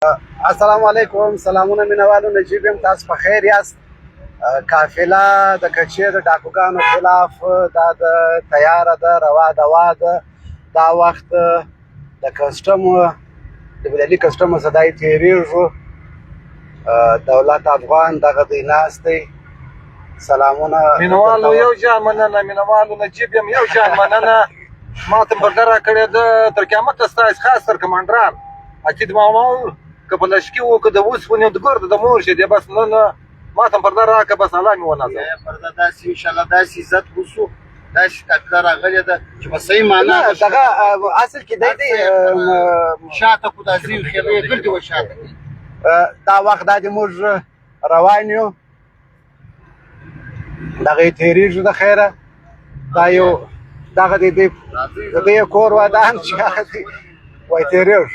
السلام علیکم، سلامونه مینوالو، نجیب یم، تاسو په خیر یاست. قافله د کچې د ډاکوګانو خلاف دا د تیاره ده، روا دوا ده. دا وخت د کسټم، د بلالي کسټم صدای تیریږو. دولت افغان دغه دی ناست دی. سلامونه مینوالو، یو جان مننه. مینوالو، نجیب یم، یو جان مننه. ما ته پرده راکړې ده، تر قیامته ستاسو خاص تر کمانډران اکید ماما که په لشکي وو که د اوسپنې د ګرد د مور شي دی. بس نن ما ته پرده راکړه، بس الله مې ونازوه. پرده داسې ان شاء الله داسې عزت وسو، داسې قافله راغلې ده چې په صحیح معنا دغه اصل کې دی دی شاته خو دا زیو خېلې ګرځي و شاته. دا وخت دا دی موږ روان یو، دغه یې تېرېږو د خیره. دا یو دغه دی دی د دې کور ودان چې هغه دی وایي تېرېږو.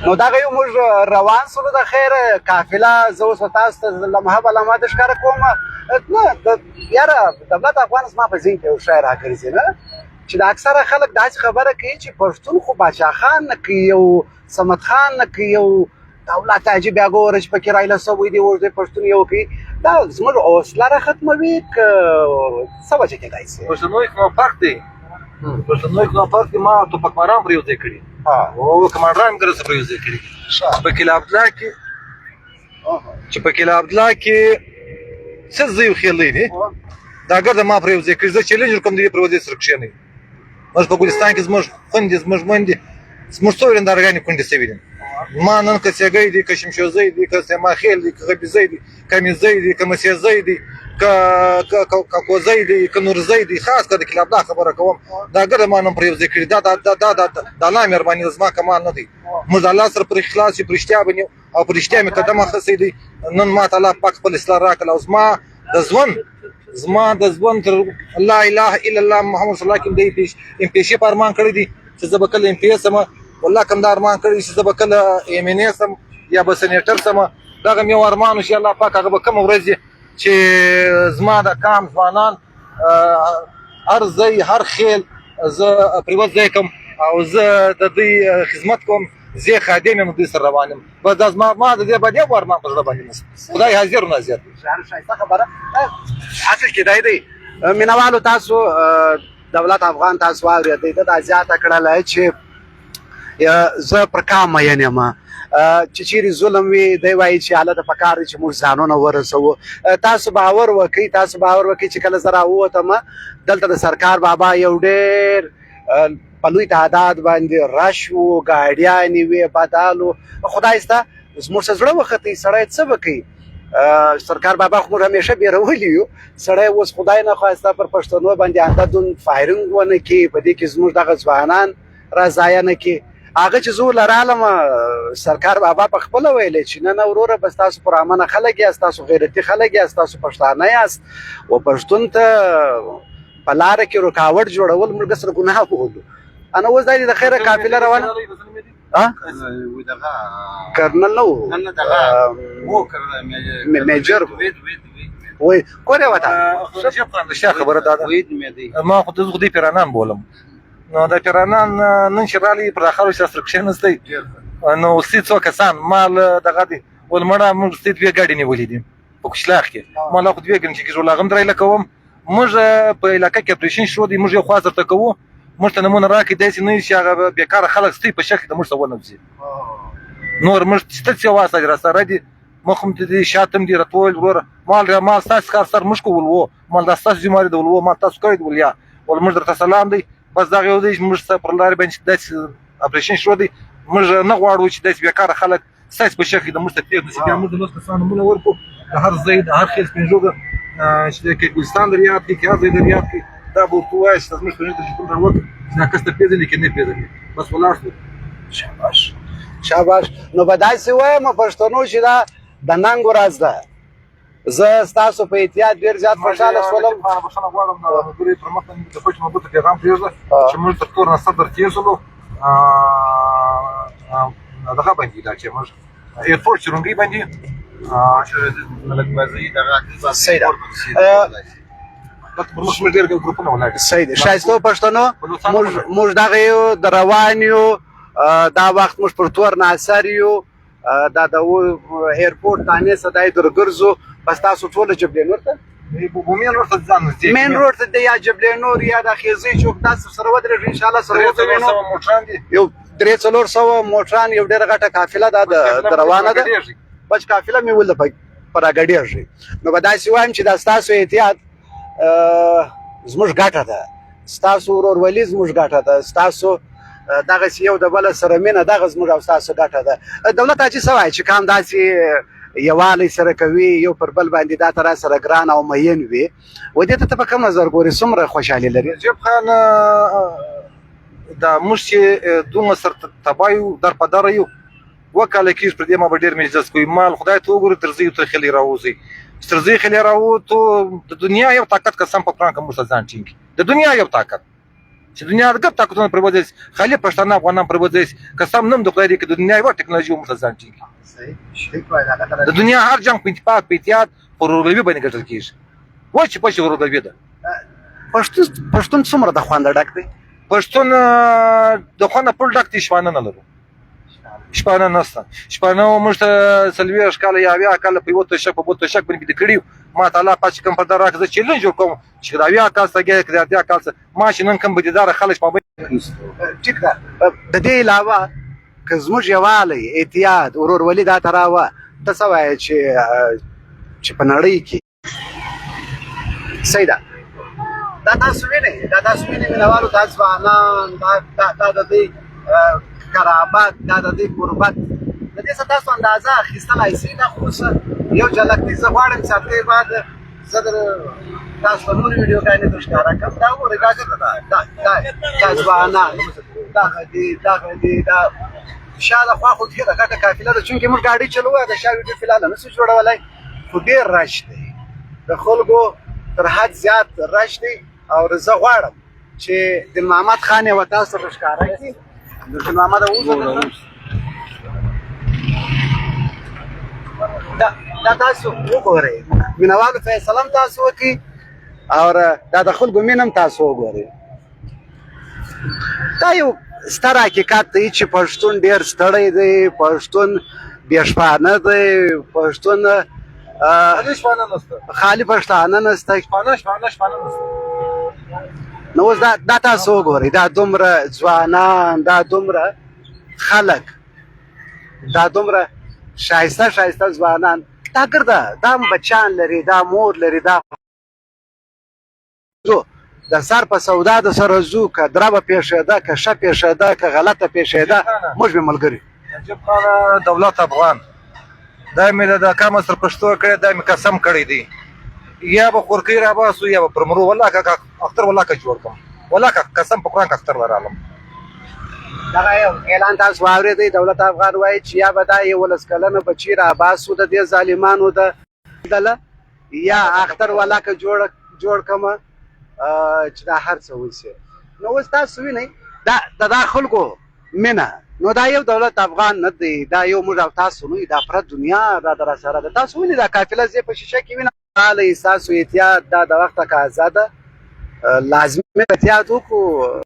نو دغه یو موږ روان سولو د خیره قافله. زه اوس تاسو ته لمحه به لمحه د ښکاره کوم. نه یاره، دولت افغان زما په ذهن کې یو شی راګرځي نه چې د اکثره خلک داسې خبره کوي چې پښتون خو باچا خان نه کوي، یو صمد خان نه کوي، یو دولت حاجي بیا ګوره چې پکې رایله سوی دی، اوس دی پښتون یو کوي. دا زموږ حوصله را ختموي که څه وجه کېدای شي؟ پښتنو کې نو فرق دی، پښتنو کې نو فرق دی. ما ټوپکماران پر یو ځای کړي او کمانډران ګرځي پر یو ځای کړي. په قلعه عبدالله کې چې په قلعه عبدالله کې څه زوی خېلې دي، دا ګرده ما پر یو ځای کړي. زه چیلنج ورکوم، دې پر یو ځای سره کښېنئ. موږ په ګلستان کې زموږ خوندې، زموږ میندې، زموږ څو ورېندارګانې کونډې سوي دي. ما نن که سیګی دی، که شمشوزی دی، که سیماخیل دی، که غبیزی دی، که میزی دی، که مسیزی دی، که کوزی دی، که نورزی دی، خاص که د قلعه عبدالله خبره کوم، دا ګرده ما نن پر یو ځای کړي. دا دا دا دا دا د الله مهرباني ده، زما کمال نه دی. موږ د الله سره پر اخلاص یو، پر رښتیا باندې او پر رښتیا مې قدم اخیستی دی. نن ما ته الله پاک خپل اصلاح راکړ او زما د ژوند، زما د ژوند تر لا اله الا الله محمد صلی الله علیه وسلم ام پی شي په ارمان کړی دی چې زه به کله ام پی سم. والله کوم دا ارمان کړی چې زه به کله ایم ان ای سم یا به سنیټر سم. دغه مې یو ارمان و چې الله پاک هغه به کومه ورځ چې زما د کام ځوانان هر ځای هر خیل زه پر یوه ځای کوم او زه د دوی خدمت کوم. زه خادم یم، دوی سره روان یم. بس دا زما، ما د دې باندې یو ارمان په زړه باندې نشته. خدای حاضر ناظر. ښایسته خبره. اصل کې دی دی مینوالو، تاسو دولت افغان تاسو واورېدئ. ده دا زیاته کړله چې زه پر کام مین یم، چې چیرې ظلم وي دی وایي چې هلته په کار دی چې موږ ځانونه ورسوو. تاسو باور وکړئ، تاسو باور وکړئ چې کله زه راووتم دلته د سرکار بابا یو ډېر په لوی تعداد باندې رش و، ګاډیانې وې، بدالو. خدای سته زموږ څه زړه وختی، سړی څه به کوي؟ سرکار بابا خو موږ همیشه بیرولي یو. سړی اوس خدای نه خواسته پر پښتنو باندې انده دون فایرنګ ونه کړي، په دې کې زموږ دغه ځوانان را ضایع نه کړي. هغه چې زه ورله رالم، سرکار بابا په خپله ویلې چې نه نه وروره، بس تاسو پرامنه خلک یاست، تاسو غیرتي خلک یاست، تاسو پښتانه یاست و پښتون ته په لاره کې رکاوټ جوړول موږ سره ګناه بولو. انا اوس دا د خیره قافله روانه. کرنل نه و، میجر وای کوره وته. ښه خبره دا ده، ما خو د خو دې پیرانان بولم. نو دا پیرانان نن چې راغلي پر خلکو سره کښېناستي، نو سي څو کسان مال دغه دي ول مړه. موږ سي دوې ګاډي نیولې دي په کشلاخ کې. ما لا خو دوې ګڼ چې کېږو لاغم درې لکوم. موږ په علاقه کې اپریشن شروع دی، موږ یو خوا درته کوو، موږ ته نمونه راکړي. داسې نه چې هغه بېکاره خلک ستې په شک د موږ سره ونه وځي. نور موږ څه څه واسه را سره دي، مخ هم دي، شاته هم دي. راته وویل وروره مال را مال ستاسو کار سر موږ کول وو، مال دا ستاسو ذمه واري ده. ول وو مال تاسو کړی دی. ول یا ول موږ درته سلام دی. بس دغه یو دی چې موږ پر لارې باندې داسې اپریشن شروع دی، موږ نه غواړو چې داسې بېکاره خلک ستاسو په شک د موږ ته تېر نشي. بیا موږ د نورو کسانو نومونه ورکړو، د هر ځای د هر خېل سپینږوګه چې د ګلستان دریاب کې، هر ځای دریاب کې، دا به ورته ووایه چې زموږ سپینږ ته ټلیفون راوکړه چې دا کس ته پېژنې که نه پېژنې. بس ولاړ شو. شاباش شاباش. نو به داسې وایم پښتنو چې دا د ننګ ورځ ده. زه ستاسو په احتیاط ډېر زیات خوشحاله شولم. بخښنه غواړم د ملګري پر مخ د پټ مبو ته پیغام پرېږده چې موږ تر تور نصر در تېر شولو دغه باندې، دا چې موږ ایرپورټ چرونګۍ باندې صحیح ده. دلته پر مخ موږ ډېر ګروپونه ولاړ دي. صحیح دی. ښایستو پښتنو، موږ دغه یو د روان یو. دا وخت موږ پر تور ناصر یو، دا د ایرپورټ تانې څه دی درګرځو. بس تاسو ټوله جبلې نور ته مین روډ ته ځان نږدې مین روډ ته دی، یا جبلې نور یا د خیزۍ چوک، تاسو سره ودرېږئ ان شاء الله سره وګورئ. موټران دي یو 300-400 موټران، یو ډېره غټه قافله ده د روانه ده، بچ قافله مې ولده په راګډېږي. نو به داسې وایم چې دا ستاسو احتیاط زموږ ګټه ده، ستاسو ورورولي زموږ ګټه ده، ستاسو دغسې یو د بله سره مینه دغه زموږ او ستاسو ګټه ده. دولت حاجي څه وایي چې کام داسې یوالی سره کوي، یو پر بل باندې دا تر سره ګران او مین وي، و دې ته ته په کوم نظر ګورې، څومره خوشحالي لري؟ نجیب خان، دا موږ چې دومره سر تباه یو، در په در یو، دوه کاله کېږي پر دې ما به ډېر مجلس کوي. مال خدای ته وګوري، تر زیو تر خلې راوځي، تر زیو خلې راووتو. د دنیا یو طاقت قسم په قرآن که موږ ته ځان ټینګ، د دنیا یو طاقت چې دنیا د ګپ طاقتونه پر وځي، خالي پښتانه افغانان پر وځي، قسم نوم د خدای دی که د دنیا یوه ټکنالوژي موږ ته ځان ټینګ. د دنیا هر جنګ په اتفاق، په اتحاد، په ورورګلوي باندې ګټل کېږي. وچ پچ ورورګلوي ده. پښتون څومره د خونده ډک دی؟ پښتون د خونده پل ډک دی. شپانه نه لرو، شپانه نشته. شپانه موږ ته 40 کاله یا 70 کاله په یوه تشک په بل تشک باندې بیده کړي. ما ته الله پاک چې کوم پرده راکړه، زه چیلنج ورکوم چې د 70 کال څخه که د 80 کال څخه ما چې نن کوم بدیداره خلک ما. ټیک ده. د دې علاوه که زموږ یوالی، اعتیاد، ورورولي دا ته راوه، ته څه وایې چې په نړۍ کې صحیح ده؟ دا تاسو وینئ، دا تاسو وینئ مینهوالو، دا ځوانان، دا د دوی قرابت، دا د دوی قربت، د دې څه تاسو اندازه اخیستلای شئ؟ دا خو اوس یو جلک دی. زه غواړم چې هفتې بعد زه در تاسو ته نورې ویډیوګانې در ښکاره کړم. دا وګورئ، دا ګرځه، دا دا دا دا ځوانان دغه دي، دغه دي. دا شا د خوا خو ډېره غټه قافله ده. چونکې موږ ګاډۍ چلوو، د شا ویډیو فلحال نه شو جوړولی، خو ډېر رش دی، د خلکو تر حد زیات رش دی. او زه غواړم چې دین محمد خان یې تاسو ته ښکاره کړي. دین محمد ووځه، دا تاسو وګورئ مینهوالو، فیصله هم تاسو وکړئ او دا د خلکو مینه هم تاسو وګورئ. دا یو ستر حقیقت دی چې پښتون ډېر ستړی دی، پښتون بې شپانه دی، پښتون خالي شپانه نشته، خالي پښتانه نشته، شپانه شپانه شپانه نشته. نو اوس دا تاسو وګورئ، دا دومره ځوانان، دا دومره خلک، دا دومره ښایسته ښایسته ځوانان، دا ګرده دا بچیان لري، دا مور لري، دا د سر په سودا د سره ځو، که دربه پېښېده، که ښه پېښېده، که غلطه پېښېده، موږ به ملګري. نجیب خان، دولت افغان، دا مې د کامه سره پښتو کړی، دا مې قسم کړی دی، یا به خورکۍ راباسو یا به پر مرو. والله که اختر والله که جوړ کړم، والله که قسم په قرآن که اختر ورالم. دغه یو اعلان تاسو واورېدی. دولت افغان وایي چې یا به دا 11 کلنه بچي راباسو د دې ظالمانو د ډله، یا اختر والا که جوړ کړم چې دا هر څه وشي. نو اوس تاسو وینئ دا د دا خلکو مینه. نو دا یو دولت افغان نه دی، دا یو موږ او تاسو نه، دا پره دنیا دا در سره ده. تاسو وینئ دا قافله زه په شیشه کې وینم. ستاسو احتیاط دا د وخت تقاضا ده، لازمي احتیاط وکړو.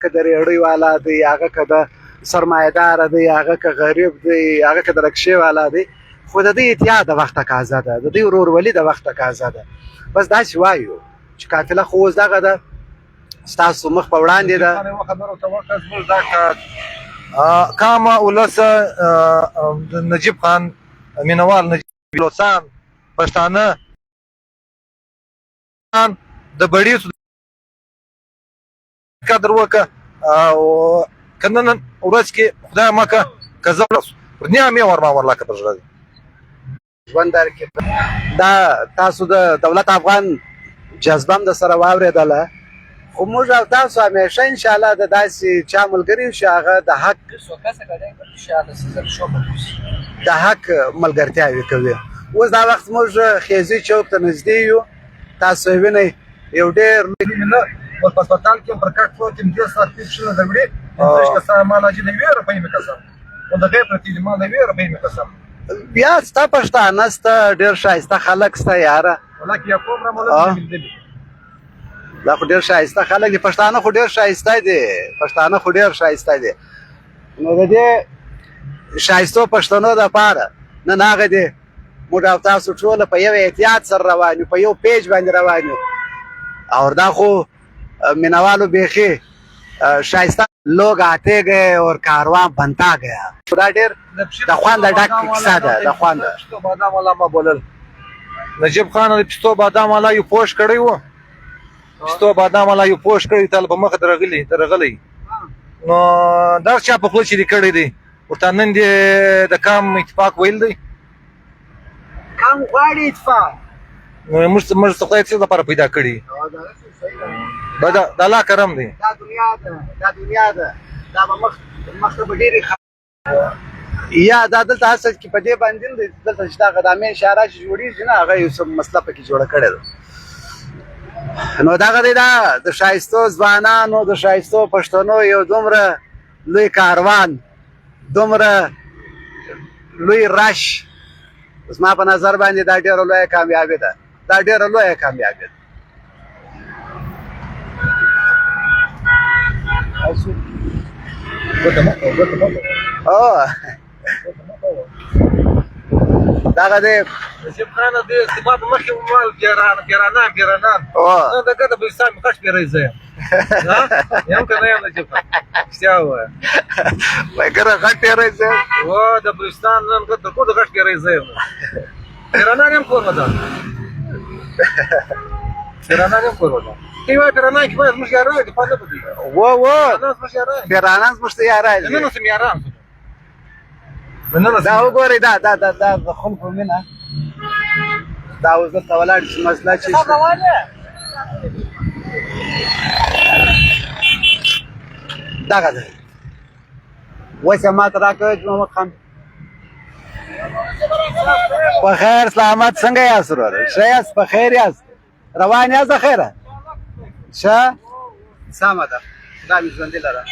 که د ریړۍ والا دی، هغه که د سرمایهدار دی، هغه که غریب دی، هغه که د رکشې والا دی، خو د دې احتیاط د وخت تقاضا ده، د دې ورورولي د وخت تقاضا ده. بس داسې وایو چې قافله خو اوس دغه ده، ستاسو مخ په وړاندې ده. کامه ولس، نجیب خان مینوال، نجیب بلوڅان، پښتانه د بړیڅو قدر وکړه. او که نن ورځ کې خدای مه که که زه پر نیا مې ورما ورلا که پر زړه دی ژوند درکړي. دا تاسو د دولت افغان جذبه هم د سره واورېدله، خو موږ او تاسو همیشه انشاءالله د داسې چا ملګري یو چې هغه د حق ملګرتیاوې کوي. اوس دا وخت موږ خیزي چوک ته نږدې یو، تاسو یې وینئ یو ډېر نه اوس په هسپتال کې پر کټ پروت یم، 30 ساعت پېښ شوی د وړي 25 کسان ما لا چې د یوې روپۍ مې قسم او د غیر پرتې دي، ما د یوې روپۍ مې قسم. بیا ستا پښتانه سته، ډېر ښایسته خلک سته یاره. ولکه یا کوم را مولوي لیدلي. دا خو ډېر ښایسته خلک دي، پښتانه خو ډېر ښایسته دي، پښتانه خو ډېر ښایسته دي. نو د دې ښایستو پښتنو دپاره نن هغه دي موږ او تاسو ټوله په یو احتیاط سره روان یو، په یو پیج باندې روان یو. او دا خو مینوالو بیخي ښایسته لوګ آتے گئے اور کاروان بنتا گیا. دا ډېر د خونده ډک کیسه ده، د خونده. پستو بادام والا ما بولل. نجیب خان د پستو بادام والا یو پوښ کړی و، پستو بادام والا یو پوښ کړی، تل په مخ درغلی. نو دا چا په خوله چې دې کړی دی ورته نن دې د کام اتفاق ویل دی. کام غواړي اتفاق. نو موږ څه خدای څه لپاره پیدا کړي؟ دا د الله کرم دی. دا دنیا ده، دا دنیا ده، دا به مخ مخ ته به ډېرې یا دا دلته اصل کې په دې باندې نه دی، دلته چې دا غدامې اشاره چې جوړېږي نه، هغه یو څه مسله پکې جوړه کړې ده. نو دغه دی دا د ښایستو ځوانانو، د ښایستو پښتنو یو دومره لوی کاروان، دومره لوی رش، زما په نظر باندې دا ډېره لویه کامیابي ده، دا ډېره لویه کامیابي ده. دغه دی نجیب خان دې زما په مخ کې وویل پیرانان پیرانان. نو دا ګټه به سم غټ پیری زه یم. یم که نه یم نجیب خان؟ رښتیا ووایه. وای ګره غټ پیری زه یم. و د بلوچستان نن د کور د غټ پیری زه یم. پیرانان یم کور ودان، پیرانان یم کور ودان. دی وایي پیرانان کې باید زموږ یاران دي، خو نه بدوي. و و پیرانان زموږ یاران دي. پیرانان زموږ یاران دي. نن اوس یاران. دا وګورئ، دا دا دا دا د خلکو مینه، دا اوس دلته ولاړ چې مسله چې دغه دی. اوس یې ماته راکړی چې محمد خان په خیر سلامت. څنګه یاست وروره؟ ښه یاست؟ په خیر یاست؟ روان یاست؟ د خیره؟ ښه سمه ده، خدای مې ژوندي لره.